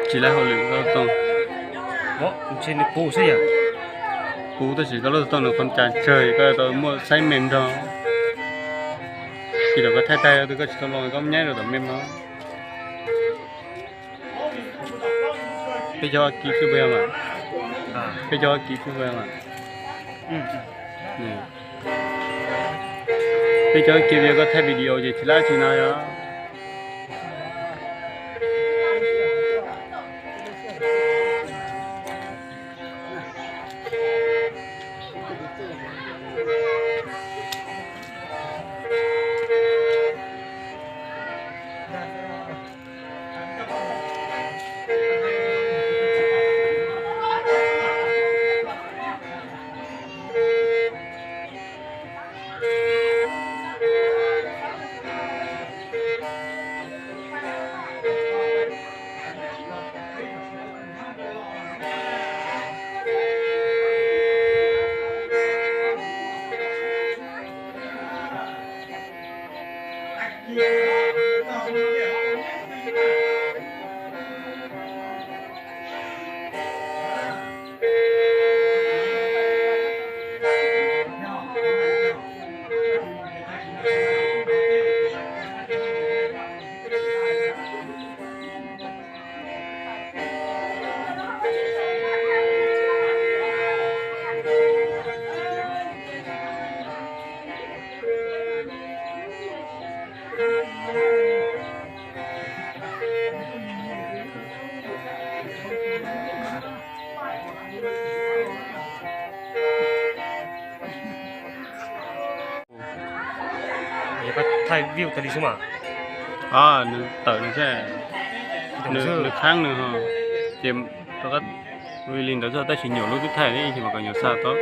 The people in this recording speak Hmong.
Tsis laib hauj lwm koj tau. Ntshe nws puv xwb yom. Puv tab sis koj lub xov tooj nws qhov cas tsawg koj tau muaj xaiv me nrog. Ces thaum koj thaij tag tus koj tsis tau los koj nyaib rau tom me no. Peb cov kiv xwb puas yog mas? Peb cov kiv xwb puas yog mas? Peb cov kiv yog koj thaij video ces tsis lab tsis no yog. Koj thaij view tas li xwb mas. Nws tawm nws thiab, nws qhaab nws ho, ces rov qab li ntawd xwb tab sis nyuam lub twb thaij ib ntsis mas kom nyuam xa tau.